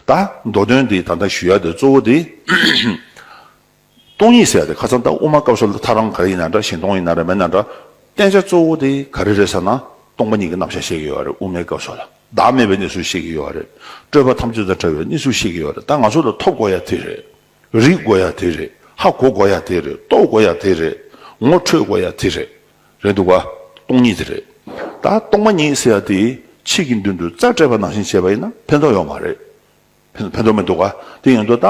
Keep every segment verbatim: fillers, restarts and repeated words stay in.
ད་མདོ་དོན་འདི་ད་ལྟ་ཞུ་ཡ་དེ་གཙོ་བོ་དེ། སྟོང་ཉིད་ཟེར་ཡ་དེ་ཁ་སང་ད་དབུ་མ་སྐབས་སུ་ལ་ཐ་རང་ག་རེ་ཡིན་ན་འདྲ། གཞན་སྟོང་ཡིན་ན་འདྲ་མིན་ན་འདྲ། བསྟན་བྱ་གཙོ་བོ་དེ་ག་རེ་རེད་ཟེར་ན། སྟོང་པ་ཉིད་ཀྱི་རྣམ་གཞག་བཤད་ཀྱི་ཡོད་རེད། དབུ་མའི་སྐབས་སུ་ལ་བདག་མེད་པའི་གནས་ཚུལ་བཤད་ཀྱི་ཡོད་རེད། སྤྲོས་པ་ཐམས་ཅད་དང་བྲལ་བའི་གནས་ཚུལ་བཤད་ཀྱི་ཡོད་རེད། ད་ང་ཚོ་ལ་ཐོབ་དགོས་ཡ་དེ་རེད། རིག་དགོས་ཡ་དེ་རེད། ཧ་གོ་དགོས་ཡ་དེ་རེད། རྟོགས་དགོས་ཡ་དེ་རེད། ངོ་འཕྲོད་དགོས་ཡ་དེ་རེད། རེད་འདུག་ག་སྟོང་ཉིད་དེ་རེད། ད་སྟོང་པ་ཉིད་ཟེར་ཡ་དེ་ཕྱིས་ཀྱི་མདུན་དུ་རྩ་སྤྲད་པ་ནང་བཞིན་བྱས་པ་ཡིན་ན་ཕན་ཐོགས་ཡོད་མ་རེད། ཕན་ཕན་ཐོགས་མི་འདུག་ག་དེ་ཡིན་དུས་ད་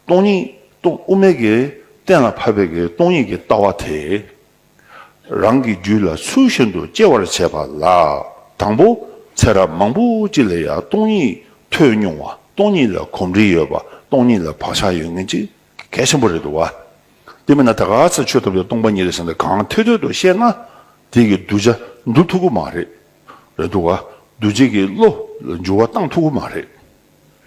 སྟོང་ཉིད་སྟོང་དབུ་མའི་གི་གཏན་ལ་ཕབ་པའི་གི་སྟོང་ཉིད་ཀྱི་ལྟ་བ་དེ། རང་གི་རྒྱུད་ལ་ཚུལ་བཞིན་དུ་སྐྱེ་བར་བྱེད་པ་ལ། དང་པོ་ཚེ་རབས་མང་པོ་ཅིག་ལ་ཡང་སྟོང་ཉིད་ཐོས་མྱོང་བ། སྟོང་ཉིད་ལ་གོམས་འདྲིས་ཡོད་པ། སྟོང་ཉིད་ལ་བག་ཆགས་ཡོད་མཁན་ཅིག་གལ་ཆེན་པོ་རེད་འདུག་བ། དེ་མིན་ན་ད་ག་ཚོད་ཆོས་ཐོབ་ཀྱི་སྟོང་པ་ཉིད་རེད་ཟེར་ནས་གང་ཐོད་ཐོད་དུ་བཤད་ན། དེ་གི་གདུལ་བྱ་འདུལ་ཐུབ་ཀྱི་མ་རེད། རེད་འདུག་བ། གདུལ་བྱའི་གི་བློ་ལ་འགྱུར་བ་བཏང་ཐུབ་ཀྱི་མ་རེད།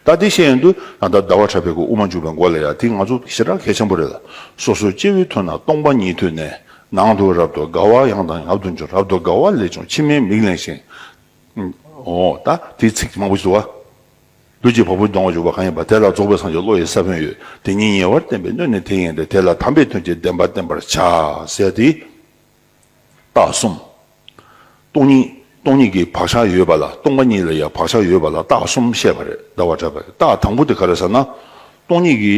ད་དེ་བཤད་ཡོང་དུས་ད་ལྟ་ཟླ་བ་གྲགས་པའི་གི་དབུ་མ་འཇུག་པའི་མགོ་ལ་ཡང་དེ་ང་ཚོ་ཞེ་དྲག་གལ་ཆེན་པོ་རེད་ལ། སོ་སོའི་སྐྱེ་བོའི་དོན་ན་སྟོང་པ་ཉིད་ཐོས་ནས། ནང་དུ་རབ་ཏུ་དགའ་བ་ཡང་དང་ཡང་དུ་འབྱུང་། རབ་ཏུ་དགའ་བ་ལས་བྱུང་མཆི་མའི་མིག་ལེན་ཞིང་། འོ་ད་དེའི་ཚིག་མང་པོ་ཞིག་འདུག་བ། ལུས་ཀྱི་བ་སྤུའི་གདུང་བ་འཇུག་པ་གང་ཡིན་པ། དེ་ལ་རྫོགས་པའི་སངས་རྒྱས་བློ་ཡི་ས་བོན་ཡོད། དེ་ཉིད་ཉེ་བར་བསྟན་པའི་སྣོད་ནི་དེ་ཡིན་ཏེ། དེ་ལ་དམ་པས་དོན་གྱི་བདེན་པ་བསྟན་པར་བྱ། ཟེར་ཏེ། རྟགས་གསུམ། སྟོང་ཉིད། སྟོང་ཉིད་ཀྱི་བག་ཆགས་ཡོད་པ་ལ། སྟོང་པ་ཉིད་ལ་ཡང་བག་ཆགས་ཡོད་པ་ལ་རྟགས་གསུམ་བཤད་པ་རེད། ཟླ་བ་གྲགས་པས། རྟགས་དང་པོ་དེ་ག་རེ་ཟེར་ན། སྟོང་ཉིད་ཀྱི་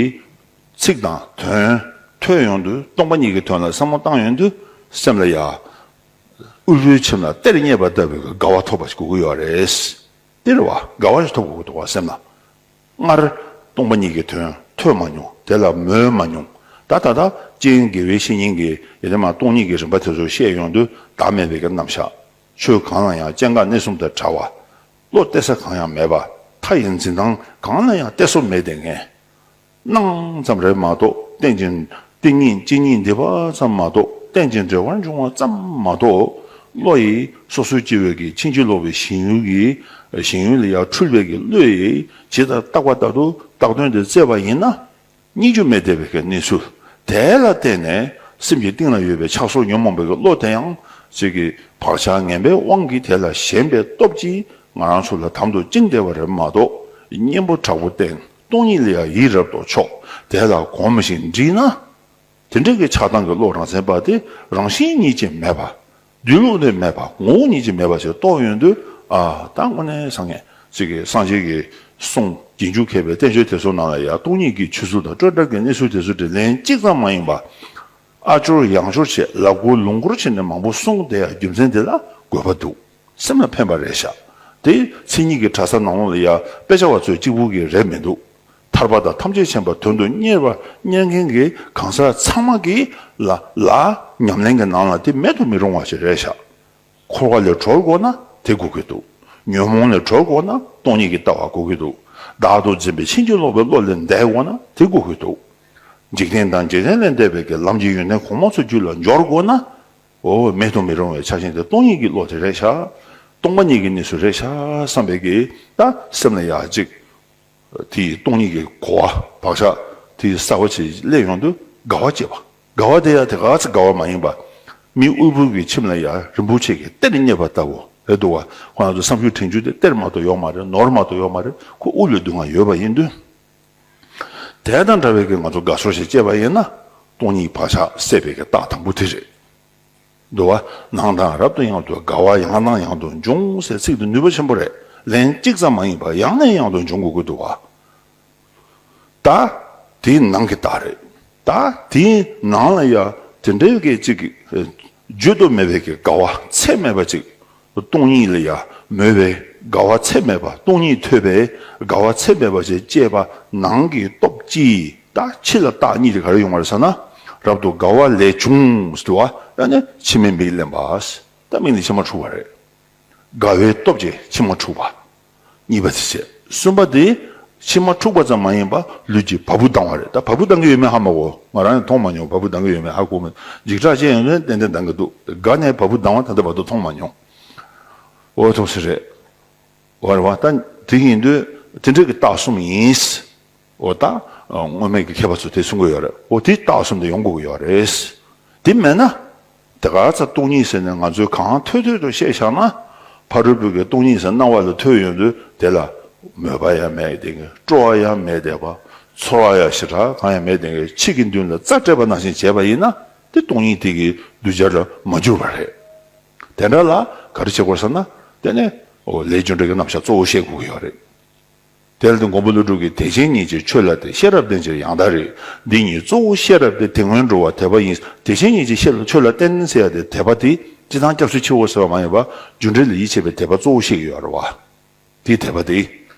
ཚིག་དང་དོན་ཐོས་ཡོང་དུས། སྟོང་པ་ཉིད་ཀྱི་དོན་ལ་བསམ་བློ་བཏང་ཡོང་དུས་སེམས་ལ་ཡང་། དབུལ་པོའི་ཁྱིམ་ལ་གཏེར་རྙེད་པ་ལྟ་བུའི་དགའ་བ་ཐོབ་པ་ཞིག་དགོས་ཀྱི་ཡོད་རེད། དེ་རེད་བ། དགའ་བ་ཞིག་ཐོབ་དགོས་ཀྱི་འདུག་བ་སེམས་ལ། སྔར་སྟོང་པ་ཉིད་ཀྱི་དོན་ཐོས་མ་མྱོང་། དེ་ལ་མོས་མ་མྱོང་། ད་ད་ལྟ་སྤྱན་དགེ་བའི་བཤེས་གཉེན་གྱིས་ཡི་དམ་སྟོང་ཉིད་ཀྱི་རིམ་པ་དེ་ཚོ་བཤད་ཡོང་དུས་བདག་མེད་པའི་གི་རྣམ་གཞག་ཆོས་གང་ལ་ཡང་སྐྱེ་འགག་གནས་གསུམ་དང་བྲལ་བ། བློ་གཏད་ས་གང་ཡང་མེད་པ། མཐའ་ཡི་འཛིན་སྟངས་གང་ལ་ཡང་གཏད་སོ་མེད་དེ་ངས། སྣང་ཙམ་རེད་མ་གཏོགས་རྟེན་ཅིང་། རྟེན་ཉིད་སྤྱི་ཉིད་འདི་པ་ཙམ་མ་གཏོགས། རྟེན་ཅིང་འབྲེལ་བར་འབྱུང་བ་ཙམ་མ་གཏོགས། བློ་ཡིས་སོ་སོའི་སྐྱེ་བོའི་གི་ཕྱིན་ཅི་ལོག་པའི་ཞེན་ཡུལ་གྱི་ཞེན་ཡུལ་ལ་ཡང་འཁྲུལ་པའི་གི་བློ་ཡིས་ཇི་ལྟར་བརྟགས་པ་ལྟར་དུ་བཏགས་དོན་དེ་བཙལ་བ་ཡིན་ན། སྙིང་རྗེ་མེད་བསྡད་པའི་གི་གནས་ཚུལ་དེ་ལ་བརྟེན་ནས་སེམས་ཀྱི་གཏིང་ལ་ཡོད་པའི་ཆགས་སོགས་ཉོན་མོངས་པའི་གི་བློ་དེ་ཡང་ཅིག་གི་བག་ཆགས་ངན་པའི་དབང་གིས་དེ་ལ་ཞེན་པའི་སྟོབས་ཀྱིས་ང་རང་ཚོ་ལ་དམ་དུ་བཅིངས་བསྡད་པ་རེད་མ་གཏོགས་གཉེན་པོ་དྲག་པོ་བསྟེན། སྟོང་ཉིད་ལ་ཡང་ཡིད་རབ་ཏུ་ཕྱོགས། དེ་ལ་གོམས་ཤིང་འདྲིས་ན། དེ་འདྲའི་གི་ཆགས་སྡང་གི་བློ་རང་མཚན་པ་དེ་རང་བཞིན་ཉིད་ཀྱིས་མེད་པ། སྡུད་ལུགས་ནི་མེད་པ། ངོ་བོ་ཉིད་ཀྱིས་མེད་པ་ཞིག་རྟོགས་ཡོང་དུས། ཨ། ད་དངོས་གནས་སངས་རྒྱས་ཅིག་གི་སངས་རྒྱས་ཀྱི་གསུང་རྗེས་འཇུག་མཁས་པའི་བསྟན་བཅོས་དེ་ཚོ་ནང་ལ་ཡང་སྟོང་ཉིད་ཀྱི་ཆོས་ཚུལ་དང་སྤྲོས་བྲལ་གྱི་གནས་ཚུལ་དེ་ཚོ་དེ་ལན་གཅིག་ཙམ་མ་ཡིན་པ། ཨ་སྐྱོར་ཡང་སྐྱོར་བྱས། ལབ་སྐོར་ལུང་སྐོར་བྱས་ནས་མང་པོ་གསུངས་བསྡད་ཡ་རྒྱུ་མཚན་དེ་ལ་དགོས་པ་འདུག་སེམས་ལ་ཕན་པ་རེད་ཤག་དེ་མཚན་ཉིད་ཀྱི་གྲྭ་ས་ནང་ལོགས་ལ་ཡ་དཔེ་ཆ་བ་ཚོས་གཅིག་པུ་གི་རེད་མི་འདུག་ཐར་པ་དང་ཐམས་ཅད་མཁྱེན་པ་དོན་དུ་གཉེར་བ་གཉེར་མཁན་གྱི་གང་ཟག་ཚང་མ་གི་ལ་ལ་ཉམས་ལེན་གྱི་ནང་ལ་དེ་མེད་དུ་མི་རུང་བ་ཞིག་རེད་ཤག་འཁོར་བ་ལས་གྲོལ་དགོས་ན་དེ་དགོས་ཀྱི་འདུག་ཉོན་མོངས་ལས་གྲོལ་དགོས་ན་སྟོང་ཉིད་ཀྱི་ལྟ་བ་དགོས་ཀྱི་འདུག་བདག་ཏུ་འཛིན་པའི་ཕྱིན་ཅི་ལོག་པའི་བློ་ལས་འདས་དགོས་ན་དེ་དགོས་ཀྱི་འདུག་འཇིག་རྟེན་དང་འཇིག་རྟེན་ལས་འདས་པའི་གི་ལམ་གྱི་ཡོན་ཏན་གོང་མ་ཚོ་རྒྱུད་ལ་འབྱོར་དགོས་ན། འོ་མེད་དུ་མི་རུང་བའི་ཆ་ཤས་དེ་སྟོང་ཉིད་ཀྱི་བློ་དེ་རེད་ཤག་སྟོང་པ་ཉིད་ཀྱི་གནས་ཚུལ་རེད་ཤག་བསམ་པའི་གི་ད་སེམས་ལ་ཡག་ཅིག་དེའི་སྟོང་ཉིད་ཀྱི་གོ་བ་བག་ཆགས་དེའི་གསལ་བ་ཅིག་སླེབས་ཡོང་དུས་དགའ་བ་སྐྱེས་པ། དགའ་བ་དེ་ཡང་དེ་ག་ཚོད་དགའ་བ་མ་ཡིན་པ། མི་དབུལ་པོ་གི་ཁྱིམ་ལ་ཡང་རིན་པོ་ཆེ་གི་གཏེར་རྙེད་པ་ལྟ་བུ་རེད་འདུག་བ། ཁོ་ང་ཚོ་བསམ་རྒྱུ་དྲན་རྒྱུ་དེ་གཏེར་མ་གཏོགས་ཡོད་མ་རེད། ནོར་མ་གཏོགས་ཡོད་མ་རེད། ཁོ་དབུལ་བའི་སྡུག་བསྔལ་ཡོད་པ་ཡིན་དུས། དེ་དང་འདྲ་བའི་གི་ང་ཚོ་དགའ་ཚོར་ཞིག་སྐྱེས་པ་ཡིན་ན། སྟོང་ཉིད་བག་ཆགས་སད་པའི་གི་རྟགས་དང་པོ་དེ་རེད། འདུག་བ། ནང་དང་རབ་ཏུ་ཡང་དུ་དགའ་བ་ཡང་དང་ཡང་དུ་འབྱུང་ཟེར་ཚིག་དེ་ནུས་པ་ཆེན་པོ་རེད། ལན་གཅིག་ཙམ་མ་ཡིན་པར་ཡང་ནས་ཡང་དུ་འབྱུང་དགོས་ཀྱི་འདུག་བ། ད། དེའི་ནང་གི་རྟགས་རེད། ད་དེའི་ནང་ལ་ཡང་དེ་འདྲའི་གི་ཅིག་གི་བརྗོད་དུ་མེད་པའི་གི་དགའ་བ་ཚད་མེད་པ་ཅིག་སྟོང་ཉིད་ལ་ཡང་མོས་པའི་དགའ་བ་ཚད་མེད་པ། སྟོང་ཉིད་ཐོས་པའི་དགའ་བ་ཚད་མེད་པ་ཞིག་སྐྱེས་པ་ནང་གི་སྟོབས་ཀྱིས། ད་ཕྱི་ལ་རྟགས་གཉིས་དེ་ག་རེ་ཡོང་བ་རེད་ཟེར་ན། རབ་ཏུ་དགའ་བ་ལས་བྱུང་ཟེར་བ། ཡང་ན་མཆི་མའི་མིག་ལེན་པ། ད་མིག་ནས་མཆི་མ་འཁྲུགས་པ་རེད། དགའ་བའི་སྟོབས་ཀྱིས་མཆི་མ་འཁྲུགས་པ། གཉིས་པ་དེ་བྱས། གསུམ་པ་དེ། མཆི་མ་འཁྲུགས་པ་ཙམ་མ་ཡིན་པར་ལུས་ཀྱི་བ་སྤུ་ལྡང་བ་རེད། ད་བ་སྤུ་ལྡང་གི་ཡོད་མེད་ཧ་མ་གོ། ང་རང་ཡང་མཐོང་མ་མྱོང་། བ་སྤུ་ལྡང་གི་ཡོད་མེད་ཧ་གོ་མེད། འཇིགས་སྐྲག་ཅན་ཡོད་ན་ཏན་ཏན་ལྡང་གི་འདུག་དགའ་ནས་བ་སྤུ་ལྡང་བ་ད་ལྟ་བར་དུ་མཐོང་མ་མྱོང་། འོ་ཐུགས་སུ་རེད། འོ་རེད་བ། ད་དེ་ཡིན་དུས་དེ་འདྲ་གི་རྟགས་གསུམ་ཡིན། འོ་ད་སྔོན་མའི་གི་མཁས་པ་ཚོས་དེ་གསུང་གི་ཡོད་རེད། འོ་དེ་རྟགས་གསུམ་དེ་ཡོང་དགོས་ཀྱི་ཡོད་རེད། དེ་མེད་ན། དེ་ག་ཚ་སྟོང་ཉིད་ཟེར་ནས་ང་ཚོས་གང་ཐོས་ཐོས་དུ་བཤད་བཞག་ན། ཕ་རོལ་པོའི་གི་སྟོང་ཉིད་ཟེར་སྣང་བ་ལ་ཐོས་ཡོང་དུས་དེ་ལ་ མོས་པ་ཡང་མེད་དེ་གི། སྤྲོ་བ་ཡང་མེད་དེ་བ། ཚོར་བ་ཡང་ཞེ་དྲག་གང་ཡང་མེད་དེ་གི། ཕྱི་གི་མདུན་ལ་རྩྭ་སྤྲད་པ་ནང་བཞིན་བྱས་པ་ཡིན་ན། དེ་སྟོང་ཉིད་དེ་གི་གདུལ་བྱ་ལ་མ་གྱུར་པ་རེད། དེ་འདྲ་ལ་ག་རེ་བྱེད་དགོས་ཟེར་ན། དེ་ནས་ཨོ་ལས་རྒྱུ་འབྲས་ཀྱི་རྣམ་གཞག་གཙོ་བོ་ཤེས་དགོས་ཀྱི་ཡོད་རེད། དེ་ལ་དེ་མགོན་པོ་ཀླུ་སྒྲུབ་ཀྱིས། བདེ་ཆེན་ཉིད་ཀྱི་ཆོས་ལ་བརྟེན། ཤེས་རབ་ལྡན་ཕྱིར་ཡང་དག་རིག། འདི་ཉིད་གཙོ་བོ་ཤེས་རབ་སྟེ། དེ་སྔོན་འགྲོ་བ་དད་པ་ཡིན། བདེ་ཆེན་ཉིད་ཀྱི་ཤེས་ལ་ཆོས་ལ་བརྟེན་ཟེར་ཡ་དེ་དད་པ་དེ་སྤྱིར་བཏང་སྐྱབས་སུ་མཆིའོ་ཟེར་བ་མ་ཡིན་པ། རྒྱུ་འབྲས་ལ་ཡིད་ཆེས་པའི་དད་པ་གཙོ་བོ་བཤད་ཀྱི་ཡོད་རེད་བ། དེའི་དད་པ་དེ།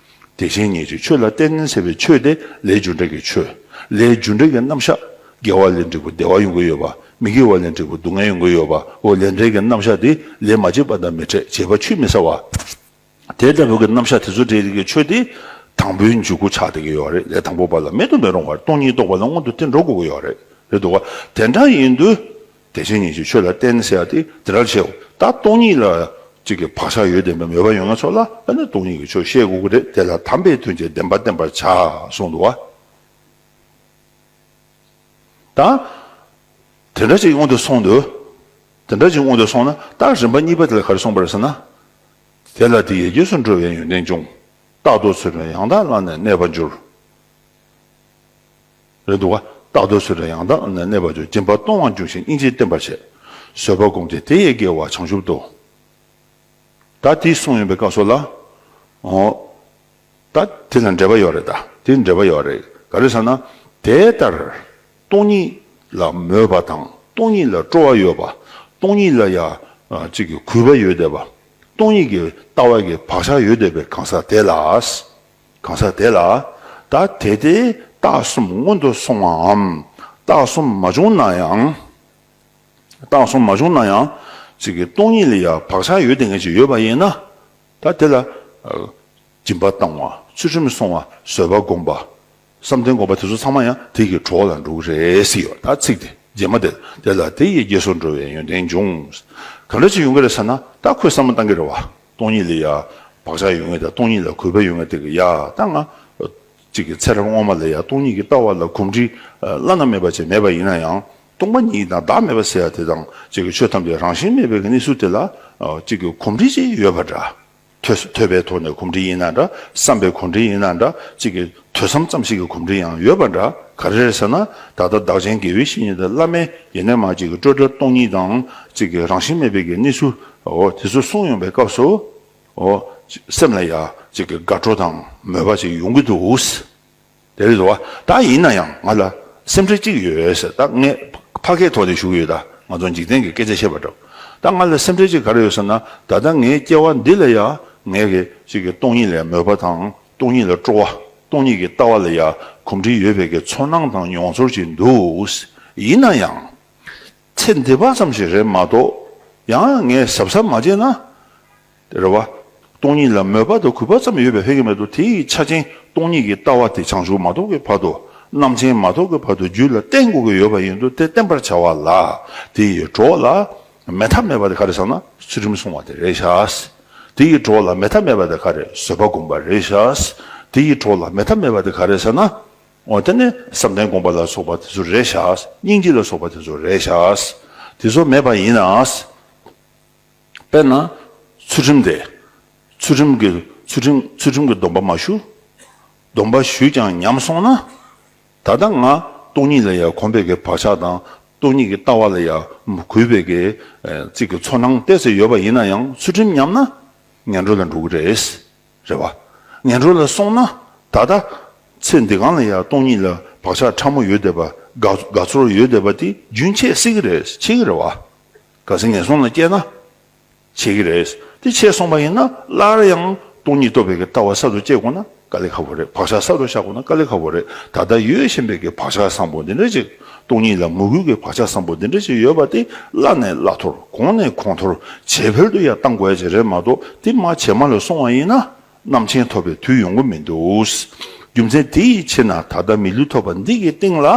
བདེ་ཆེན་ཉིད་ཀྱི་ཆོས་ལ་བརྟེན་ཟེར་བའི་ཆོས་དེ་ལས་རྒྱུ་འབྲས་ཀྱི་ཆོས། ལས་རྒྱུ་འབྲས་ཀྱི་རྣམ་གཞག་དགེ་བ་ལས་འབྲས་བུ་བདེ་བ་ཡོང་གི་ཡོད་པ། མི་དགེ་བ་ལས་འབྲས་བུ་སྡུག་བསྔལ་ཡོང་གི་ཡོད་པ། འོ་ལས་འབྲས་ཀྱི་རྣམ་གཞག་དེ་ལས་མ་བྱས་པ་དང་མི་འཕྲད། བྱས་པ་ཆུད་མི་ཟ་བ། དེ་ལྟ་བུ་གི་རྣམ་གཞག་དེ་ཚོ་འབྲེལ་ཡོད་ཀྱི་ཆོས་དེ་དང་པོའི་འཇུག་སྒོ་ཆགས་བསྡད་ཀྱི་ཡོད་རེད། ལས་དང་པོ་པ་ལ་མེད་དུ་མི་རུང་བར་སྟོང་ཉིད་རྟོགས་པ་ལ་སྔོན་དུ་དེ་འགྲོ་དགོས་ཀྱི་ཡོད་རེད། རེད་འདུག་བ། དེ་འདྲ་ཡིན་དུས། བདེ་ཆེན་ཉིད་ཀྱི་ཆོས་ལ་བརྟེན་ཟེར་ཡ་དེ་དེ་འདྲ་བྱེད། ད་སྟོང་ཉིད་ལ་གཅིག་གི་བག་ཆགས་ཡོད་བསྡད་པའི་མོས་པ་ཡོད་མཁན་ཚོ་ལ་ཨ་ནི་སྟོང་ཉིད་ཀྱི་ཆོས་བཤད་དགོས་ཀྱི་རེད། དེ་ལ་དམ་པའི་དོན་གྱི་བདེན་པ་བསྟན་པར་བྱ་གསུངས་འདུག་བ། ད། དེ་འདྲ་ཅིག་སྔོན་དུ་སོང་དུས། དེ་འདྲ་ཅིག་སྔོན་དུ་སོང་ན་ད་རིམ་པ་གཉིས་པ་དེ་ལ་ག་རེ་གསུངས་པ་རེད་ཟེར་ན། དེ་ལ་དེ་ཡི་རྗེས་སུ་འགྲོ་བའི་ཡོན་ཏན་འབྱུང་། རྟག་ཏུ་ཚུལ་ཁྲིམས་ཡང་དག་བླངས་ནས་གནས་པར་འགྱུར། རེད་འདུག་བ། རྟག་ཏུ་ཚུལ་ཁྲིམས་ཡང་དག་བླངས་ནས་གནས་པར་འགྱུར། སྦྱིན་པ་གཏོང་བ་འབྱུང་ཞིང་སྙིང་རྗེ་བསྟེན་པར་བྱེད། བཟོད་པ་བསྒོམ་བྱས་དེ་ཡི་དགེ་བ་བྱང་ཆུབ་ཏུ། ད་དེ་གསུངས་ཡོད་པའི་སྐབས་སུ་ལ། འོ། ད་དེ་ལ་འབྲེལ་བ་ཡོད་རེད། ད་དེ་འབྲེལ་བ་ཡོད་རེད། ག་རེ་ཟེར་ན། དེ་ལྟར་སྟོང་ཉིད་ལ་མོས་པ་དང་སྟོང་ཉིད་ལ་སྤྲོ་བ་ཡོད་པ། སྟོང་ཉིད་ལ་ཡ་ཨ་གཅིག་གི་གུས་པ་ཡོད་བསྡད་པ། སྟོང་ཉིད་ཀྱི་ལྟ་བ་གི་བག་ཆགས་ཡོད་བསྡད་པའི་གང་ཟག་དེ་ལ། གང་ཟག་དེ་ལ། ད་དེ་དེ་རྟགས་གསུམ་སྔོན་དུ་སོང་བའམ། རྟགས་གསུམ་མ་བྱུང་ན་ཡང་། རྟགས་གསུམ་མ་བྱུང་ན་ཡང་། གཅིག་གི་སྟོང་ཉིད་ལ་ཡང་བག་ཆགས་ཡོད་བསྡད་མཁན་ཅིག་ཡོད་པ་ཡིན་ན། ད་དེ་ལ། ཨ། སྦྱིན་པ་བཏང་བ། ཚུལ་ཁྲིམས་སྲུང་བ། བཟོད་པ་བསྒོམ་པ། བསམ་གཏན་བསྒོམ་པ་དེ་ཚོ་ཚང་མ་ཡང་དེ་གི་གྲོགས་ལ་འགྲོ་གི་རེད་ཟེར་ཡོད། ད་ཚིག་དེ་རྗེས་མ་དེ། དེ་ལ་དེ་ཡི་རྗེས་སུ་འགྲོ་བའི་ཡོན་ཏན་འབྱུང་། ག་འདྲ་ཅིག་ཡོང་གི་རེད་ཟེར་ན། ད་ཁོས་བསམ་བློ་བཏང་གི་རེད་བ། སྟོང་ཉིད་ལ་ཡ་བག་ཆགས་ཡོད་མཁན་དང་སྟོང་ཉིད་ལ་གུས་པ་ཡོད་མཁན་དེ་གི་ཡ། ད་ང་གཅིག་གི་ཚེ་རབས་སྔོན་མ་ལ་ཡ་སྟོང་ཉིད་ཀྱི་ལྟ་བ་ལ་གོམས་འདྲིས་བླ་ན་མེད་པ་ཅིག་མེད་པ་ཡིན་ན་ཡང་། སྟོང་པ་ཉིད་དང་བདག་མེད་པ་ཟེར་ཡ་དེ་དང་གཅིག་གི་ཆོས་ཐམས་ཅད་རང་བཞིན་མེད་པའི་གནས་ཚུལ་དེ་ལ་གཅིག་གི་གོམས་འདྲིས་ཅིག་ཡོད་པ་འདྲ། ཐོས་ཐོས་པའི་ཐོག་ནས་གོམས་འདྲིས་ཡིན་ན་འདྲ། བསམ་པའི་གོམས་འདྲིས་ཡིན་ན་འདྲ། གཅིག་གི་ཐོས་བསམ་ཙམ་ཞིག་གི་གོམས་འདྲིས་ཡང་ཡོད་པ་འདྲ། ག་རེ་རེད་ཟེར་ན། ད་ལྟ་བདག་ཆེན་དགེ་བའི་བཤེས་གཉེན་དང་བླ་མས་ཡེ་ནས་མ་གཅིག་གི་སྤྲོས་བྲལ་སྟོང་ཉིད་དང་གཅིག་གི་རང་བཞིན་མེད་པའི་གི་གནས་ཚུལ། འོ་དེ་ཚོ་གསུངས་ཡོང་པའི་སྐབས་སུ། འོ། སེམས་ལ་ཡ་གཅིག་གི་དགའ་སྤྲོ་དང་མོས་པ་ཅིག་ཡོང་གི་འདུག། དེ་རེད་འདུག་བ། ད་ཡིན་ན་ཡང་ང་ལ་སེམས་ཁྲལ་གཅིག་ཡོད་ཟེར། ད་ངས་ཕ་སྐད་ཐོག་ནས་ཞུ་གི་ཡོད། ད་ང་ཚོ་འཇིག་རྟེན་གྱི་སྐད་ཆ་བཤད་པ་འདྲ། ད་ང་ལ་སེམས་ཁྲལ་གཅིག་ག་རེ་ཡོད་ཟེར་ན། ད་ལྟ་ངའི་སྐྱེ་བ་འདི་ལ་ཡ་ངས་གི་གཅིག་གི་སྟོང་ཉིད་ལ་མོས་པ་དང་སྟོང་ཉིད་ལ་སྤྲོ་བ། སྟོང་ཉིད་ཀྱི་ལྟ་བ་ལ་ཡ་གོམས་འདྲིས་ཡོད་པའི་གི་ཚོར་སྣང་དང་མྱོང་ཚོར་ཅིག་འདུག། ཡིན་ན་ཡང་། ཚེ་འདི་བ་ཙམ་ཞིག་རེད་མ་གཏོགས། ཡང་ངས་གཟབ་གཟབ་མ་བྱས་ན། དེ་རེད་བ། སྟོང་ཉིད་ལ་མོས་པ་དང་གུས་པ་ཙམ་ཡོད་པས་ཕན་གྱི་མེད་དོ། དེའི་ཆ་རྐྱེན་སྟོང་ཉིད་ཀྱི་ལྟ་བ་དེ་བྱང་ཆུབ་མ་ཐོབ་ཀྱི་བར་དུ། རྣམ་མཁྱེན་མ་ཐོབ་ཀྱི་བར་དུ་རྒྱུད་ལ་བརྟན་དགོས་ཀྱི་ཡོད་པ་ཡིན་དུས། དེ་བརྟན་པར་བྱ་བ་ལ། དེ་ཡི་གྲོགས་ལ་མེད་ཐབས་མེད་པ་དེ་ག་རེ་ཟེར་ན། ཚུལ་ཁྲིམས་སྲུང་བ་དེ་རེད་ཤག། དེ་ཡི་གྲོགས་ལ་མེད་ཐབས་མེད་པ་དེ་ག་རེ། བཟོད་པ་སྒོམ་པ་རེད་ཤག། དེ་ཡི་གྲོགས་ལ་མེད་ཐབས་མེད་པ་དེ་ག་རེ་ཟེར་ན། འོ་དེ་ནི་བསམ་གཏན་སྒོམ་པ་ལ་སོགས་པ་དེ་ཚོ་རེད་ཤག། སྙིང་རྗེ་ལ་སོགས་པ་དེ་ཚོ་རེད་ཤག། དེ་ཚོ་མེད་པ་ཡིན་ན། དཔེར་ན། ཚུལ་ཁྲིམས་དེ། ཚུལ་ཁྲིམས་ཀྱི་ཚུལ་ཁྲིམས་ཚུལ་ཁྲིམས་ཀྱི་སྡོམ་པ་མ་ཞུ། སྡོམ་པ་ཞུས་ཀྱང་ཉམས་སོང་ན། ད་ལྟ་ང་སྟོང་ཉིད་ལ་ཡང་གོམས་པའི་གི་བག་ཆགས་དང་སྟོང་ཉིད་ཀྱི་ལྟ་བ་ལ་ཡང་གུས་པའི་གི་ཨེ་གཅིག་གི་ཚོར་སྣང་ཏོག་ཙམ་ཡོད་པ་ཡིན་ན་ཡང་། ཚུལ་ཁྲིམས་ཉམས་ན་ངན་འགྲོ་ལ་འགྲོ་གི་རེད། རེད་བ། ངན་འགྲོ་ལ་སོང་ན། ད་ལྟ་ཚེ་འདི་གང་ལ་ཡང་སྟོང་ཉིད་ལ་བག་ཆགས་ཕྲ་མོ་ཡོད་བསྡད་པ། དགའ་དགའ་ཚོར་ཡོད་བསྡད་པ་དེ་རྒྱུན་ཆད་སྲིད་ཀྱི་རེད། ཆད་ཀྱི་རེད་བ། གལ་སྲིད་ངན་སོང་ལ་སྐྱེས་ན། ཆད་ཀྱི་རེད། དེ་ཆད་སོང་པ་ཡིན་ན་སླར་ཡང་སྟོང་ཉིད་རྟོགས་པའི་གི་ལྟ་བ་གསར་དུ་སྐྱེ་དགོས་ན་དཀའ་ལས་ཁག་པོ་རེད། བག་ཆགས་གསར་དུ་བཞག་དགོས་ན་དཀའ་ལས་ཁག་པོ་རེད། ད་ལྟ་ཡོད་བཞིན་པའི་གི་བག་ཆགས་བཟང་པོ་འདི་འདྲ་ཅིག། སྟོང་ཉིད་ལ་མོས་གུས་ཀྱི་བག་ཆགས་བཟང་པོ་འདི་འདྲ་ཅིག་ཡོད་པ་དེ་བླ་ནས་བླ་མཐོར། གོང་ནས་གོང་མཐོར་ཇེ་འཕེལ་དུ་ཡང་གཏང་དགོས་ཡ་ཅིག་རེད་མ་གཏོགས། དེ་མར་ཇེ་མང་ལ་སོང་བ་ཡིན་ན། རྣམ་མཁྱེན་ཐོབ་པའི་དུས་ཡོང་གི་མི་འདུག། རྒྱུ་མཚན་དེ་ཡི་ཕྱིར་ན། ད་ལྟ་མི་ལུས་ཐོབ་པ་འདི་གི་སྟེང་ལ།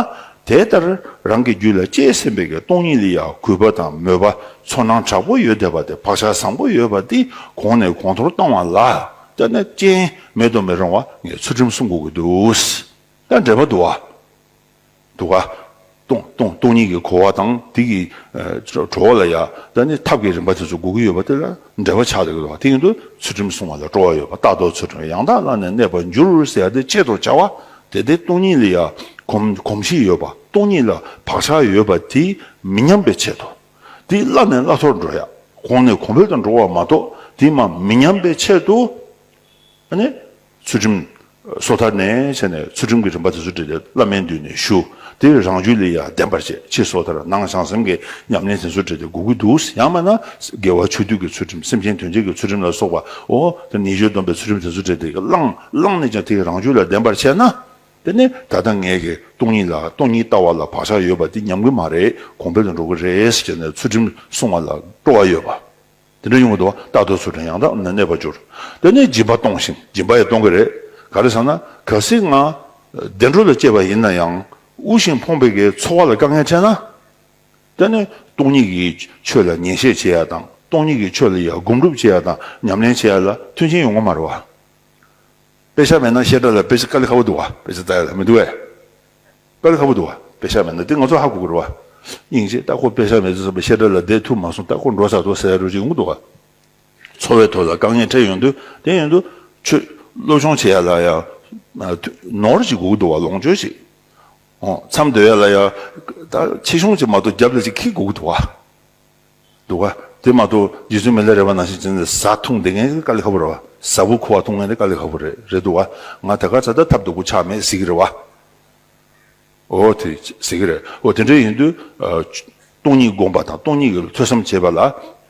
དེ་ལྟར་རང་གི་རྒྱུད་ལ་སྐྱེས་ཟིན་པའི་གི་སྟོང་ཉིད་ལ་ཡང་གུས་པ་དང་མོས་པ། ཚོར་སྣང་དྲག་པོ་ཡོད་བསྡད་པ་དེ། བག་ཆགས་བཟང་པོ་ཡོད་པ་དེ་གོང་ནས་གོང་མཐོར་གཏོང་བ་ལ། ད་ནི་རྐྱེན་མེད་དུ་མི་རུང་བ་ངས་ཚུལ་ཁྲིམས་སྲུང་དགོས་ཀྱི་འདུག། ད་འབྲེལ་བ་འདུག་བ། འདུག་ག། སྟོང་སྟོང་སྟོང་ཉིད་ཀྱི་གོ་བ་དང་དེ་གི་ཨ་གྲོགས་ལ་ཡ་ད་ནི་ཐབས་ཀྱི་རིམ་པ་དེ་ཚོ་དགོས་ཀྱི་ཡོད་པ་དེ་ལ་འབྲེལ་བ་ཆགས་བསྡད་ཀྱི་འདུག་དེ་ཡིན་དུས་ཚུལ་ཁྲིམས་སྲུང་བ་ལ་སྤྲོ་བ་ཡོད་པ། རྟག་ཏུ་ཚུལ་ཁྲིམས་ཡང་དག་བླངས་ནས་གནས་པར་འགྱུར་ཟེར་ཡ་དེ་ཆེད་དུ་བྱ་བ་དེ་དེ་སྟོང་ཉིད་ལ་ཡ་གོམས་གོམས་གཤིས་ཡོད་པ། སྟོང་ཉིད་ལ་བག་ཆགས་ཡོད་པ་དེ་མི་ཉམས་པའི་ཆེད་དུ། དེ་བླ་ནས་བླ་མཐོར་འགྲོ་ཡ། གོང་ནས་གོང་འཕེལ་དུ་འགྲོ་བ་མ་གཏོགས་དེ་མ་མི་ཉམས་པའི་ཆེད་དུ། ཨ་ནི། ཚུལ་ཁྲིམས་སོ་ཐར་ནས་བྱས་ནས་ཚུལ་ཁྲིམས་ཀྱི་རིམ་པ་དེ་ཚོ་བྲིས་ཏེ་བླ་མའི་མདུན་ནས་ཞུ། དེ་རང་རྒྱུད་ལ་ཡང་ལྡན་པར་བྱེད། ཕྱི་སོ་ཐར་ནང་བྱང་སེམས་ཀྱི་ཉམས་ལེན་དེ་ཚོ་བྲིས་ཏེ་དགོས་ཀྱི་འདུག་ཡང་མིན་ན་དགེ་བ་ཆོས་སྡུད་ཀྱི་ཚུལ་ཁྲིམས། སེམས་ཅན་དོན་བྱེད་ཀྱི་ཚུལ་ཁྲིམས་ལ་སོགས་པ། འོ་དེ་ཉེས་སྤྱོད་སྡོམ་པའི་ཚུལ་ཁྲིམས་དེ་ཚོ་བྲིས་ཏེ་བླངས་བླངས་ནས་ཀྱང་དེ་རང་རྒྱུད་ལ་ལྡན་པར་བྱས་ན། དེ་ནི་ད་ལྟ་ངས་ཀྱི་སྟོང་ཉིད་ལ་སྟོང་ཉིད་ལྟ་བ་ལ་བག་ཆགས་ཡོད་པ་དེ་ཉམས་ཀྱི་མ་རེད། གོང་འཕེལ་དུ་འགྲོ་གི་རེད་ཟེར་ནས་ཚུལ་ཁྲིམས་སྲུང་བ་ལ་སྤྲོ་བ་ཡོད་པ། དེ་འདྲ་ཡོང་གི་འདུག་རྟག་ཏུ་ཚུལ་ཁྲིམས་ཡང་དག་བླངས་ནས་གནས་པར་འགྱུར། དེ་ནས་སྦྱིན་པ་གཏོང་ཞིང་། སྦྱིན་པ་ཡང་གཏོང་གི་རེད། ག་རེ་ཟེར་ན་གལ་སྲིད་ང་བདེ་འགྲོ་ལ་སྐྱེས་པ་ཡིན་ན་ཡང་དབུལ་ཞིང་ཕོངས་པའི་གི་འཚོ་བ་ལ་དཀའ་ངལ་འཕྲད་ན། དེ་ནས་སྟོང་ཉིད་ཀྱི་ཆོས་ལ་ཉན་བཤད་བྱེད་ཡ་དང་སྟོང་ཉིད་ཀྱི་ཆོས་ལ་ཡ་སྒོམ་སྒྲུབ་བྱེད་ཡ་དང་ཉམས་ལེན་བྱེད་ཡ་ལ་མཐུན་རྐྱེན་ཡོང་གི་མ་རེད་བ། དཔེ་ཆ་མེད་ན་བཤད་གྲྭ་ལ་དཔེ་ཆ་དཀའ་ལས་ཁག་པོ་འདུག་བ། དཔེ་ཆ་ལྟ་ཡ་ལ་མི་འདུག་བས། དཀའ་ལས་ཁག་པོ་འདུག་བ། དཔེ་ཆ་མེད་ན་དེ་ང་ཚོ་ཧ་གོ་གི་རེད་བ། སྙིང་རྗེ་ལྟ་ཁོ་དཔེ་ཆ་མེད་ཚེ་བཤད་གྲྭ་ལ་བསྡད་ཐུབ་མ་སོང་། ལྟ་ཁོ་འགྲོ་ས་འགྲོ་ཟེར་རོ་ཅིག་ཡོང་གི་འདུག་བ། འཚོ་བའི་ཐོག་ལ་དཀའ་ངལ་འཕྲད་ཡོང་དུས། དེ་ཡོང་དུས་ཆོས་སློབ་སྦྱོང་བྱེད་ཡ་ལ་ཡ་ནོར་ཅིག་དགོས་ཀྱི་འདུག་བ། ལོངས་སྤྱོད་ཅིག་འོ། མཚམས་སྡོད་ཡ་ལ་ཡ་ད་ཆེ་ཆུང་ཅིག་མ་གཏོགས་རྒྱབ་ལ་ཅིག་འཁྱེར་དགོས་ཀྱི་འདུག་བ། འདུག་ག་དེ་མ་གཏོགས་རྗེ་བཙུན་མི་ལ་རས་པ་ནང་བཞིན་བྱས་ནས་བཟའ་འཐུང་དེ་ངན་དཀའ་ལས་ཁག་པོ་རེད་བ། བཟའ་བོ་ཁུ་བ་འཐུང་ངན་དེ་དཀའ་ལས་ཁག་པོ་རེད། རེད་འདུག་ག་ང་ད་ག་ཚ་ད་ཐབས་སྡུག་པོ་ཆགས་མེད་ཟེར་གི་རེད་བ། འོ་དེ་ཟེར་གི་རེད། འོ་དེ་འདྲ་ཡིན་དུས། ཨ། སྟོང་ཉིད་སྒོམ་པ་དང་སྟོང་ཉིད་ཀྱི་ཐོས་བསམ་བྱེད་པ་ལ།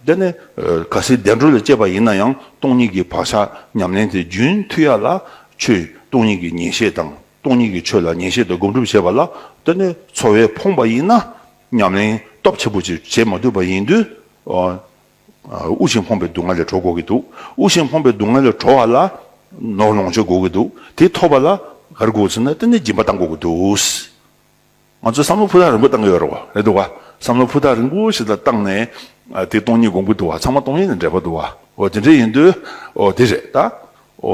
དེ་ནས་ཨ་གལ་སྲིད་བདེ་འགྲོ་ལ་སྐྱེས་པ་ཡིན་ན་ཡང་སྟོང་ཉིད་ཀྱི་བག་ཆགས་ཉམས་ལེན་དེ་རྒྱུན་མཐུད་ཡ་ལ། ཆོས་སྟོང་ཉིད་ཀྱི་ཉན་བཤད་དང་སྟོང་ཉིད་ཀྱི་ཆོས་ལ་ཉན་བཤད་དང་སྒོམ་སྒྲུབ་བྱེད་པ་ལ། དེ་ནས་འཚོ་བས་ཕོངས་པ་ཡིན་ན་ཉམས་ལེན་སྟོབས་ཆེན་པོ་ཅིག་བྱེད་མ་ཐུབ་པ་ཡིན་དུས། ཨ། དབུལ་ཞིང་ཕོངས་པའི་སྡུག་བསྔལ་ལས་གྲོལ་དགོས་ཀྱི་འདུག་དབུལ་ཞིང་ཕོངས་པའི་སྡུག་བསྔལ་ལས་གྲོལ་བ་ལ་ནོར་ལོངས་སྤྱོད་དགོས་ཀྱི་འདུག་དེ་ཐོབ་པ་ལ་ག་རེ་དགོས་ཟེར་ན། དེ་ནི་སྦྱིན་པ་གཏང་དགོས་ཀྱི་འདུག་ང་ཚོས་བསམ་བློ་ཕུ་ཐག་རིང་པོ་བཏང་གི་ཡོད་རེད་བ། རེད་འདུག་བ། བསམ་བློ་ཕུ་ཐག་རིང་པོ་ཞིག་ལ་བཏང་ནས། ཨ། དེ་སྟོང་ཉིད་སྒོམ་གྱི་འདུག་བ། ཚང་མ་སྟོང་ཉིད་ནས་འབྲེལ་བ་འདུག་བ། འོ་དེ་འདྲ་ཡིན་དུས། འོ་དེ་རེད་ད། འོ་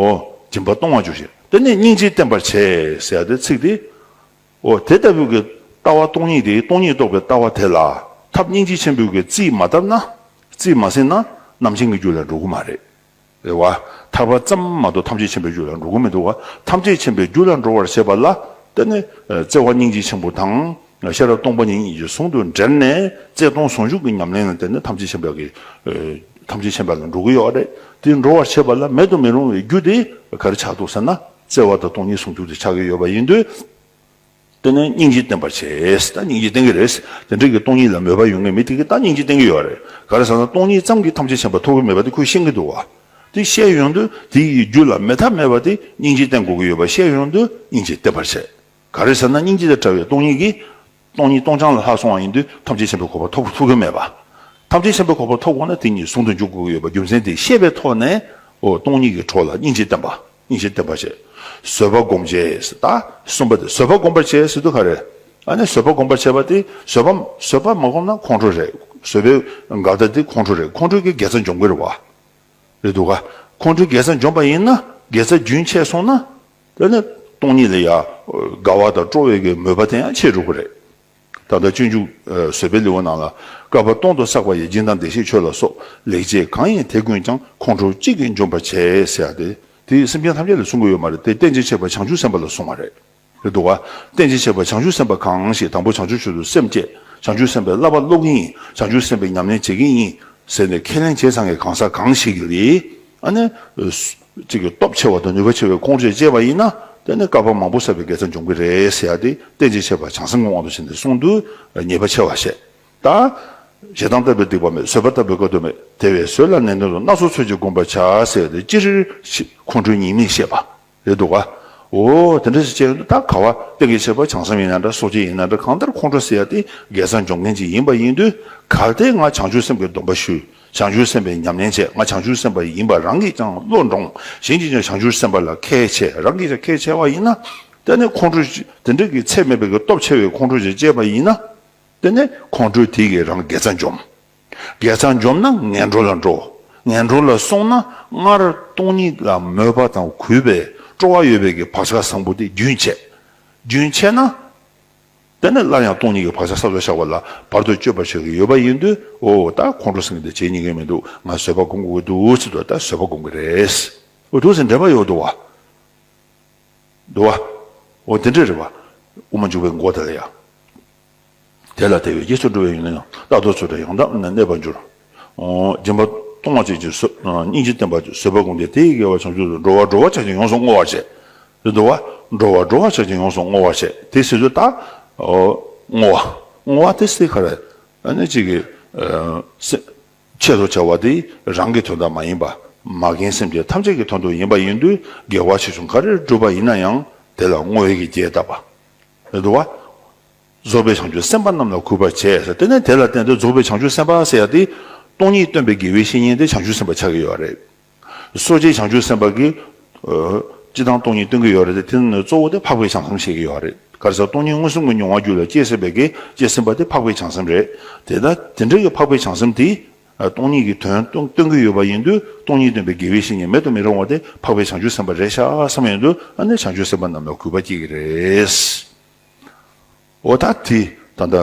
སྦྱིན་པ་གཏོང་བ་བྱོས་ཤིག་དེ་ནས་སྙིང་རྗེ་བསྟེན་པར་བྱེད་ཟེར་ཡ་དེ་ཚིག་དེ། འོ་དེ་ལྟ་བུའི་གི་ལྟ་བ་སྟོང་ཉིད་དེ། སྟོང་ཉིད་རྟོགས་པའི་ལྟ་བ་དེ་ལ་ཐབས་སྙིང་རྗེ་ཆེན་པོའི་གི་རྩིས་མ་བཏབ་ན། རྩིས་མ་ཟིན་ན་རྣམ་མཁྱེན་གྱི་རྒྱུད་ལ་འགྲོ་གི་མ་རེད། རེད་བ། ཐར་པ་ཙམ་མ་གཏོགས་ཐམས་ཅད་མཁྱེན་པའི་རྒྱུད་ལ་འགྲོ་གི་མི་འདུག་བ། ཐམས་ཅད་མཁྱེན་པའི་རྒྱུད་ལ་འགྲོ་བར་བྱེད་པ་ལ། དེ་ནི་བརྩེ་བ་སྙིང་རྗེ་ཆེན་པོ་དང་ཤེས་རབ་སྟོང་པ་ཉིད་གཉིས་ཀྱིས་ཟུང་དུ་འབྲེལ་ནས་བརྩེ་གདུང་ཟུང་འཇུག་གི་ཉམས་ལེན་ལ་བརྟེན་ནས་ཐམས་ཅད་མཁྱེན་པ་གི། ཐམས་ཅད་མཁྱེན་པ་ལ་འགྲོ་གི་ཡོད་རེད། དེ་འགྲོ་བར་བྱེད་པ་ལ་མེད་དུ་མི་རུང་བའི་རྒྱུ་དེ་ག་རེ་ཆགས་འདུག་ཟེར་ན། བརྩེ་བ་དང་སྟོང་ཉིད་ཟུང་འཇུག་དེ་ཆགས་ཀྱི་ཡོད་པ་ཡིན་དུས། དེ་ནས་སྙིང་རྗེ་བསྟེན་པར་བྱེད། ད་སྙིང་རྗེ་བསྟེན་གྱི་རེད། དེ་འདྲ་གི་སྟོང་ཉིད་ལ་མོས་པ་ཡོད་མཁན་མི་དེ་གིས་ད་སྙིང་རྗེ་བསྟེན་གྱི་ཡོད་རེད། ག་རེ་ཟེར་ན་སྟོང་ཉིད་ཙམ་གྱིས་ཐམས་ཅད་མཁྱེན་པ་ཐོབ་ཀྱི་མེད་པ་དེ་ཁོས་ཤེས་ཀྱི་འདུག་བ། དེ་ཤེས་ཡོང་དུས་དེ་ཡི་རྒྱུད་ལ་མེད་ཐབས་མེད་པ་དེ་སྙིང་རྗེ་བསྟེན་དགོས་ཀྱི་ཡོད་པ་ཤེས་ཡོང་དུས་སྙིང་རྗེ་བསྟེན་པར་བྱེད། ག་རེ་ཟེར་ན་སྙིང་རྗེ་དང་བྲལ་བའི་སྟོང་ཉིད་ཀྱིས་སྟོང་ཉིད་སྟོང་རྐྱང་ལ་ལྷག་སོང་བ་ཡིན་དུས་ཐམས་ཅད་མཁྱེན་པའི་གོ་འཕང་ཐོབ་ཐུབ་ཀྱི་མེད་པ། ཐམས་ཅད་མཁྱེན་པའི་གོ་འཕང་ཐོབ་དགོས་ན་དེ་གཉིས་ཟུང་དུ་འཇུག་དགོས་ཀྱི་ཡོད་པ་རྒྱུ་མཚན་དེ་ཤེས་པའི་ཐོག་ནས། འོ་སྟོང་ཉིད་ཀྱི་གྲོགས་ལ་སྙིང་རྗེ་བསྟེན་པ། སྙིང་རྗེ་བསྟེན་པ་བྱེད། བཟོད་པ་སྒོམ་བྱེད། ད་གསུམ་པ་དེ་བཟོད་པ་སྒོམ་པར་བྱེད་ཟེར་དུས་ག་རེ། ཨ་ནི་བཟོད་པ་སྒོམ་པར་བྱེད་པ་དེ་བཟོད་པ་བཟོད་པ་མ་སྒོམ་ན་ཁོང་ཁྲོ་རེད། བཟོད་པའི་འགལ་ཟླ་དེ་ཁོང་ཁྲོ་རེད། ཁོང་ཁྲོའི་གི་དགེ་རྩ་འཇོམས་ཀྱི་རེད་བ། རེད་འདུག་ག་ཁོང་ཁྲོའི་དགེ་རྩ་འཇོམས་པ་ཡིན་ན་དགེ་རྩ་རྒྱུན་ཆད་སོང་ན། དེ་ནི་སྟོང་ཉིད་ལ་ཡ་དགའ་བ་དང་སྤྲོ་བའི་གི་མོས་པ་དེ་ཡང་ཆད་འགྲོ་གི་རེད། ད་ལྟ་སྤྱོད་འཇུག་བཟོད་པའི་ལེའུ་ནང་ལ། བསྐལ་པ་སྟོང་དུ་བསགས་པ་ཡི། སྦྱིན་དང་བདེ་གཤེགས་མཆོད་ལ་སོགས། ལེགས་སྤྱད་གང་ཡིན་དེ་ཀུན་ཀྱང་། ཁོང་ཁྲོ་གཅིག་གིས་འཇོམས་པར་བྱེད་ཟེར་ཡ་དེ། དེ་སེམས་ཅན་ཐམས་ཅད་ལ་གསུང་གི་ཡོད་མ་རེད། དེ་རྟེན་ཅིང་བཅས་པ་བྱང་ཆུབ་སེམས་དཔའ་ལ་གསུངས་པ་རེད། རེད་འདུག་ག་རྟེན་ཅིང་བཅས་པ་བྱང་ཆུབ་སེམས་དཔའ་གང་ཞིག་དང་པོ་བྱང་ཆུབ་མཆོག་ཏུ་སེམས་བསྐྱེད། བྱང་ཆུབ་སེམས་དཔའི་བསླབ་པ་སློབ་ཀྱི་ཡིན། བྱང་ཆུབ་སེམས་དཔའི་ཉམས་ལེན་བྱེད་ཀྱི་ཡིན་ཟེར་ནས་ཁས་ལེན་བྱས་ཚར་མཁན་གང་ཟག་གང་ཞིག་ལ། ཨ་ནི། གཅིག་གི་སྟོབས་ཆེ་བ་དང་ནུས་པ་ཆེ་བའི་ཁོང་ཁྲོས་སྐྱེས་པ་ཡིན་ན། དེ་ནི་བསྐལ་པ་མང་པོ་བསགས་པའི་དགེ་རྩ་འཇོམས་ཀྱི་རེད་ཟེར་ཡ་དེ་རྟེན་ཅིང་བཅས་པ་བྱང་སེམས་ཀྱི་དབང་དུ་བྱས་ནས་གསུངས་དུས་ཉེས་པ་ཆེ་བ་བཤད། ད། ཞེ་སྡང་ལྟ་བུའི་སྡིག་པ་མེད། བཟོད་པ་ལྟ་བུའི་དཀའ་ཐུབ་མེད། དེ་བས་བཟོད་ལ་ནན་ཏན་དུ། སྣ་ཚོགས་ཚུལ་གྱིས་བསྒོམ་པར་བྱ་ཟེར་ཡ་དེ་སྤྱིར་ཁོང་ཁྲོའི་ཉེས་དམིགས་བཤད་པ། རེད་འདུག་ག་འོ་དེ་འདྲ་ཞིག་བྱས་ཡོང་དུས་ད་ག་བ་རྟེན་ཅིང་བཅས་པ་བྱང་སེམས་ཡིན་ན་འདྲ། སོ་སྐྱེ་ཡིན་ན་འདྲ། གང་ལྟར་ཁོང་ཁྲོ་ཟེར་ཡ་དེ་དགེ་རྩ་འཇོམས་མཁན་ཅིག་ཡིན་པ་ཡིན་དུས། གལ་ཏེ་ང་བྱང་ཆུབ་སེམས་ཀྱི་སྡོམ་པ་ཞུས། བྱང་ཆུབ་སེམས་དཔའི་ཉམས་ལེན་བྱས། ང་བྱང་ཆུབ་སེམས་དཔའ་ཡིན་པ་རང་གིས་ཀྱང་བློ་འདྲོངས། གཞན་གྱིས་ཀྱང་བྱང་ཆུབ་སེམས་དཔའ་ལ་ཁས་འཆེ། རང་གིས་ཀྱང་ཁས་འཆེ་བ་ཡིན་ན། དེ་ནི་ཁོང་ཁྲོ་དེ་འདྲ་གི་ཚད་མེད་པའི་གི་སྟོབས་ཆེ་བའི་ཁོང་ཁྲོ་ཞིག་སྐྱེས་པ་ཡིན་ན། དེ་ནི་ཁོང་ཁྲོ་དེ་གིས་རང་དགེ་རྩ་འཇོམས། དགེ་རྩ་འཇོམས་ན་ངན་འགྲོ་ལ་འགྲོ། ངན་འགྲོ་ལ་སོང་ན་སྔར་སྟོང་ཉིད་ལ་མོས་པ་དང་གུས་པའི་སྤྲོ་བ་ཡོད་པའི་གི་བག་ཆགས་བཟང་པོ་དེ་རྒྱུན་ཆད། རྒྱུན་ཆད་ན། དེ་ནས་སླར་ཡང་སྟོང་ཉིད་ཀྱི་བག་ཆགས་ས་ལ་བཞག་པ་ལ་བར་དུ་གཅོད་པར་བྱེད་ཀྱི་ཡོད་པ་ཡིན་དུས། འོ་ད་ཁོང་ཁྲོ་ཟེར་མཁན་དེ་བྱེད་ཉན་གྱི་མི་འདུག་ང་བཟོད་པ་སྒོམ་དགོས་ཀྱི་འདུག་ཟེར་དུས། ད་བཟོད་པ་སྒོམ་གྱི་རེད། འོ་འདུག་ཟེར་འདྲེན་པ་ཡོད་འདུག་བ། འདུག་བ། འོ་དེ་འདྲ་རེད་བ། དབུ་མ་འཇུག་པའི་མགོ་དེ་ལ་ཡ། དེ་ལ་བལྟས་པས་རྗེས་སུ་འགྲོ་བའི་ཡུལ་ནི་ཡང་། རྟག་ཏུ་ཚུལ་ཁྲིམས་ཡང་དག་ནི་གནས་པར་འགྱུར། ཨོ། སྦྱིན་པ་གཏོང་བ་བྱེད་ཅིང་བཟོད། སྙིང་རྗེ་བསྟེན་པ་བྱེད། བཟོད་པ་སྒོམ་སྟེ་དེ་ཡི་དགེ་བ་བྱང་ཆུབ་ཏུ། འགྲོ་བ་འགྲོ་བར་བྱ་ཞིང་ཡོངས་སུ་བསྔོ་བར་བྱེད། དེ་འདུག་བ། འགྲོ་བ་འགྲོ་བར་བྱ་ཞིང་ཡོངས་སུ་བསྔོ་བར་བྱེད། དེ་ཟེར་དུས་ད། ཨོ། བསྔོ་བ། བསྔོ་བ་དེ་སེ་ག་རེ། ཨ་ནི་གཅིག་གི་ཨ་སེ་ཆེད་དུ་བྱ་བ་དེ་རང་གི་དོན་དག་མ་ཡིན་པ། མ་རྒན་སེམས་ཅན་ཐམས་ཅད་ཀྱི་དོན་དུ་ཡིན་པ་ཡིན་དུས། དགེ་བ་ཆེ་ཆུང་ག་རེ་བསྒྲུབས་པ་ཡིན་ན་ཡང་དེ་ལ་བསྔོ་བའི་གི་རྒྱས་བཏབ་པ། རེད་འདུག་བ། རྫོགས་པའི་བྱང་ཆུབ་སེམས་དཔའ་རྣམས་ལ་གུས་པར་བྱས་ཟེར། དེ་ནས་དེ་ལ་བརྟེན་ཏེ་རྫོགས་པའི་བྱང་ཆུབ་སེམས་དཔའ་ཟེར་ཡ་དེ། སྟོང་ཉིད་སྟོན་པའི་དགེ་བའི་བཤེས་གཉེན་དེ་བྱང་ཆུབ་སེམས་དཔའ་ཆགས་ཀྱི་ཡོད་རེད། སོ་སྐྱེ་བྱང་ཆུབ་སེམས་དཔའ་གིས། ཨ། སྤྱིར་བཏང་སྟོང་ཉིད་སྟོན་གྱི་ཡོད་རེད་དེ། དེ་ནི་གཙོ་བོ་དེ་འཕགས་པའི་བྱང་སེམས་བཤད་ཀྱི་ཡོད་རེད། ག་རེ་ཟེར། སྟོང་ཉིད་མངོན་སུམ་གྱི་མྱོང་བ་རྒྱུད་ལ་སྐྱེས་ཟིན་པའི་གི་སྐྱེས་ཟིན་པ་དེ་འཕགས་པའི་བྱང་སེམས་རེད། དེ་ལྟ་དེ་འདྲ་གི་འཕགས་པའི་བྱང་སེམས་དེ། ཨ། སྟོང་ཉིད་ཀྱི་དོན་སྟོན་སྟོན་གྱི་ཡོད་པ་ཡིན་དུས། སྟོང་ཉིད་སྟོན་པའི་དགེ་བའི་བཤེས་གཉེན་མེད་དུ་མི་རུང་བ་དེ་འཕགས་པའི་བྱང་ཆུབ་སེམས་དཔའ་རེད་ཤག་བསམ་ཡོང་དུས། ཨ་ནི་བྱང་ཆུབ་སེམས་དཔའ་རྣམས་ལ་གུས་པ་སྐྱེ་གི་རེད། འོ་ད་དེ་ད་ལྟ་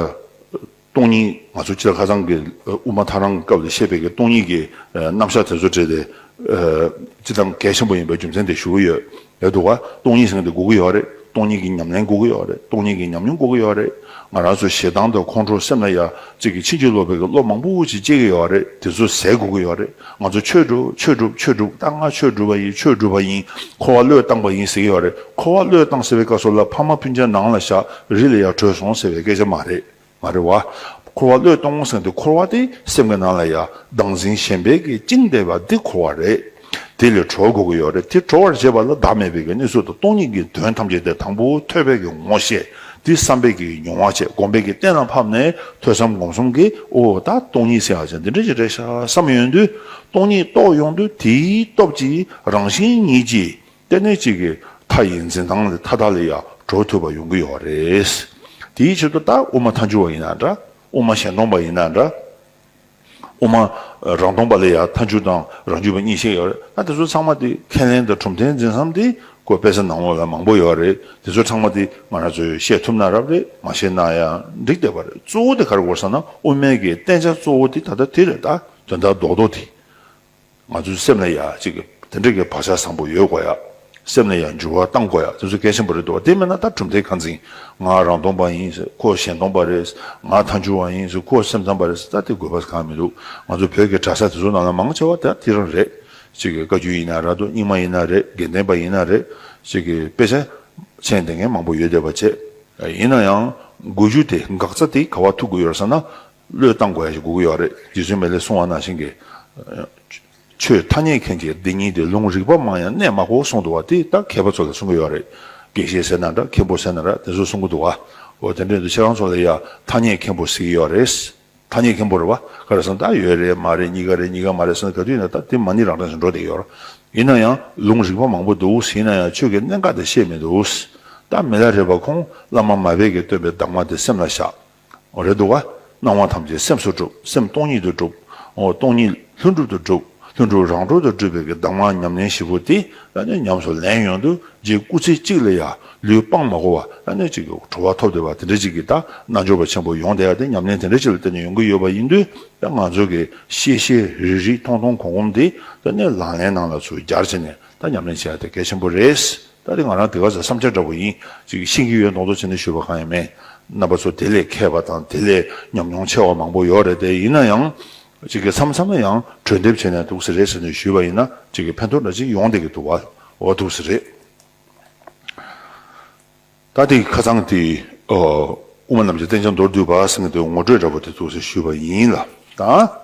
སྟོང་ཉིད། ང་ཚོ་སྤྱིར་ཁ་སང་གི་དབུ་མ་ཐལ་རང་གི་སྐབས་ལ་བཤད་པའི་གི་སྟོང་ཉིད་ཀྱི་རྣམ་གཞག་དེ་ཚོ་བྲིས་ཏེ། སྤྱིར་བཏང་གལ་ཆེན་པོ་ཡིན་པའི་རྒྱུ་མཚན་དེ་ཞུ་གི་ཡོད། ཡོད་འདུག་བ། སྟོང་ཉིད་ཟེར་མཁན་དེ་དགོས་ཀྱི་ཡོད་རེད། སྟོང་ཉིད་ཀྱི་ཉམས་ལེན་དགོས་ཀྱི་ཡོད་རེད། སྟོང་ཉིད་ཀྱི་ཉམས་མྱོང་དགོས་ཀྱི་ཡོད་རེད། ང་རང་ཚོ་ཞེ་སྡང་དང་ཁོང་ཁྲོ་སེམས་ལ་ཡ་གཅིག་གི་ཕྱིན་ཅི་ལོག་པའི་གི་བློ་མང་པོ་ཞིག་སྐྱེ་གི་ཡོད་རེད། དེ་ཚོ་ཟད་དགོས་ཀྱི་ཡོད་རེད། ང་ཚོ་ཆོས་སྒྲུབ་ཆོས་སྒྲུབ་ཆོས་སྒྲུབ། ད་ང་ཆོས་སྒྲུབ་པ་ཡིན། ཆོས་སྒྲུབ་པ་ཡིན། འཁོར་བ་བློས་བཏང་པ་ཡིན་ཟེར་གྱི་ཡོད་རེད། འཁོར་བ་བློས་བཏང་ཟེར་བའི་སྐབས་སུ་ལ་ཕ་མ་སྤུན་ཆ་ནང་ལ་བཞག་རི་ལ་ཡ་བྲོས་སོང་ཟེར་བའི་སྐད་ཆ་མ་རེད། མ་རེད་བ། འཁོར་བ་བློས་གཏོང་ཟེར་དུས་འཁོར་བ་དེ་སེམས་ཀྱི་ནང་ལ་ཡ་བདག་འཛིན་ཞེན་པའི་གི་བཅིངས་བསྡད་པ་འདི་འཁོར་བ་རེད། དེ་ལས་གྲོལ་དགོས་ཀྱི་ཡོད་རེད། དེ་གྲོལ་བར་བྱེད་པ་ལ་བདག་མེད་པའི་གི་གནས་ཚུལ་དང་སྟོང་ཉིད་ཀྱི་དོན་ཐམས་ཅད་དེ་དང་པོ་ཐོས་པའི་གི་ངོ་ཤེས། དེ་བསམ་པའི་གི་མྱོང་བ་བྱས། སྒོམ་པའི་གི་གཏན་ལ་ཕབ་ནས་ཐོས་བསམ་སྒོམ་གསུམ་གྱིས། འོ་ད་སྟོང་ཉིད་ཟེར་ཡ་ཅིག་འདི་འདྲ་ཅིག་རེད་ཤག་བསམ་ཡོང་དུས། སྟོང་ཉིད་རྟོགས་ཡོང་དུས་དེའི་སྟོབས་ཀྱིས་རང་བཞིན་ཉིད་ཀྱིས། དེ་ནས་གཅིག་གི་མཐའ་ཡི་འཛིན་སྟངས་ལས་མཐའ་དག་ལས་ཡང་གྲོལ་ཐུབ་པ་ཡོང་གི་ཡོད་རེད། དེའི་ཕྱིར་དུ་ད་དབུ་མ་ཐལ་འགྱུར་བ་ཡིན་ན་འདྲ། དབུ་མ་གཞན་སྟོང་པ་ཡིན་ན་འདྲ། དབུ་མ་རང་སྟོང་པ་ལ་ཡང་ཐལ་འགྱུར་དང་རང་རྒྱུད་པ་གཉིས་བཤད་ཡོད་རེད། ད་དེ་ཚོ་ཚང་མ་དེ་ཁས་ལེན་དང་གྲུབ་མཐའི་འཛིན་མཚམས་དེ་ཁོ་དཔེ་ཆ་ནང་ལོགས་ལ་མང་པོ་ཡོད་རེད། དེ་ཚོ་ཚང་མ་དེ་ང་རང་ཚོས་བཤད་ཐུབ་ན་རབ་རེད། མ་བཤད་ན་ཡང་འགྲིག་བསྡད་པ་རེད། གཙོ་བོ་དེ་ག་རེ་དགོས་ཟེར་ན། དབུ་མའི་གི་བསྟན་བྱ་གཙོ་བོ་དེ་ད་ལྟ་དེ་རེད། ད་དོན་དག་རྡོག་རྡོག་དེ། ང་ཚོའི་སེམས་ལ་ཡ་གཅིག་གི་དེ་འདྲ་གི་བག་ཆགས་བཟང་པོ་ཡོད་དགོས་ཡ། སེམས་ལ་ཡ་འགྱུར་བ་གཏང་དགོས་ཡ། དེ་ཚོ་གལ་ཆེན་པོ་རེད་འདུག་བ། དེ་མིན་ན་ད་གྲུབ་མཐའི་ཁ་འཛིན། ང་རང་སྟོང་པ་ཡིན་ཟེར། ཁོ་གཞན་སྟོང་པ་རེད། ང་ཐལ་འགྱུར་བ་ཡིན་ཟེར། ཁོ་སེམས་ཙམ་པ་རེད་ཟེར། ད་དེ་དགོས་པ་གང་མི་འདུག་ང་ཚོ་བོད་ཀྱི་གྲྭ་ས་དེ་ཚོ་ནང་ལ་མང་ཆེ་བ་ད་དེ་རང་རེད། གཅིག་གི་བཀའ་བརྒྱུད་ཡིན་ན་ར་འདུག་རྙིང་མ་ཡིན་ན་རེད། དགེ་ལྡན་པ་ཡིན་ན་རེད། གཅིག་གི་དཔེ་ཆ་མཆན་འདེབས་མཁན་མང་པོ་ཡོད་བསྡད་པ་བྱས། ཡིན་ན་ཡང་དགོས་རྒྱུ་དེ། འགག་རྩ་དེ་ག་པར་ཐུག་དགོས་ཡོད་ཟེར་ན། བློས་བཏང་དགོས་ཡ་ཞིག་དགོས་ཀྱི་ཡོད་རེད། རྗེ་བཙུན་མི་ལས་གསུངས་པ་ནང་བཞིན་གྱི། ཆོས་ཐ་སྙད་མཁན་གྱི་སྡེ་གཉིས་ཏེ། ལུང་རིགས་པ་མང་ཡང་གནད་མ་གོ་གསུངས་འདུག་བ། དེ་ད་མཁས་པ་ཚོ་ལ་གསུང་གི་ཡོད་རེད། དགེ་བཤེས་ཟེར་ན་འདྲ། མཁན་པོ་ཟེར་ན་འདྲ། དེ་ཚོ་གསུང་གི་འདུག་བ། འོ་དེ་འདྲ་དུ་ཁྱེད་རང་ཚོ་ལ་ཡ་ཐ་སྙད་མཁན་པོ་ཟེར་གྱི་ཡོད་རེད། ཐ་སྙད་མཁན་པོ་རེད་བ། ག་རེ་ཟེར་ན་ད་ཡོད་རེད་མ་རེད། གཉིས་ཀ་རེད་གཉིས་ཀ་མ་རེད་ཟེར་ན། ག་དུས་ཡིན་ན་ད་དེ་མ་ཎི་རང་གྲངས་སུ་འགྲོ་བསྡད་ཡོད་རེད། ཡིན་ན་ཡང་ལུང་རིགས་པ་མང་པོ་འདུག་ཡིན་ན་ཡང་ཆོས་ཀྱི་གནད་འགག་དེ་ཤེས་མི་འདུག་ད་མི་ལ་རས་པ་ཁོང་བླ་མ་མར་པ་གིས་སྟོན་པའི་གདམས་ངག་དེ་སེམས་ལ་བཞག་འོ་རེད་འདུག་བ། སྣང་བ་ཐམས་ཅད་སེམས་སུ་གྲུབ། སེམས་སྟོང་ཉིད་དུ་གྲུབ། འོ་སྟོང་ཉིད་ལྷུན་གྲུབ་ཏུ་གྲུབ། ལྷུན་གྲུབ་རང་གྲོལ་དུ་གྲུབ་པའི་གི་གདམས་ངག་ཉམས་ལེན་ཞིབ་པོ་དེ་ཨ་ནི་ཉམས་སུ་ལེན་ཡོང་དུས། རྗེ་སྐུ་ཚེ་གཅིག་ལ་ཡང་ལུས་སྤང་མ་དགོས་པ་ཨ་ནི་གཅིག་གི་གྲོལ་བ་ཐོབ་བསྡད་པ་དེ་འདྲ་གཅིག་གི་ད་རྣལ་འབྱོར་པ་ཆེན་པོ་ཡོང་བསྡད་ཡ་དེ་ཉམས་ལེན་དེ་འདྲ་གཅིག་ལ་བརྟེན་ནས་ཡོང་གི་ཡོད་པ་ཡིན་དུས། ད་ང་ཚོ་གི་ཤེས་ཤེས་རིག་རིག་མཐོང་མཐོང་གོམས་གོམས་དེ་ད་ནི་ལག་ལེན་ནང་ལ་ཚུར་སྦྱར་བྱས་ནས་ད་ཉམས་ལེན་བྱེད་ཡ་དེ་གལ་ཆེན་པོ་རེད། ད་དེ་ང་རང་དེ་ག་ཚོད་བསམ་འཆར་འདྲ་པོ་ཡིན། ཅིག་ཤེས་ཀྱི་ཡོད་མདོག་མདོག་བྱས་ནས་ཞུས་པ་གང་ཡང་མེད། རྣམ་པ་ཚོ་དེ་ལས་མཁས་པ་དང་དེ་ལས་ཉམས་མྱོང་ཆེ་བ་མང་པོ་ཡོད་རེད་དེ། ཡིན་ན་ཡང་ཅིག་གི་མཚམས་མཚམས་ལ་ཡང་གྲོས་འདེབས་བྱས་ན་འདུག་སེ་རེད་ཟེར་ནས་ཞུས་པ་ཡིན་ན། ཅིག་གི་ཕན་ཐོགས་འདྲ་ཅིག་ཡོང་བསྡད་ཀྱི་འདུག་བ། འོ་འདུག་སེ་རེད། ད་དེ་ཁ་སང་དེ་ཨོ་དབུ་མ་རྣམ་བསྒྱིངས་བསྟན་བྱ་མདོར་བསྡུས་པ་ཟེར་ནས་དེ་ངོ་སྤྲོད་འདྲ་པོ་དེ་འདུག་སེ་ཞུས་པ་ཡིན་ལ། ད་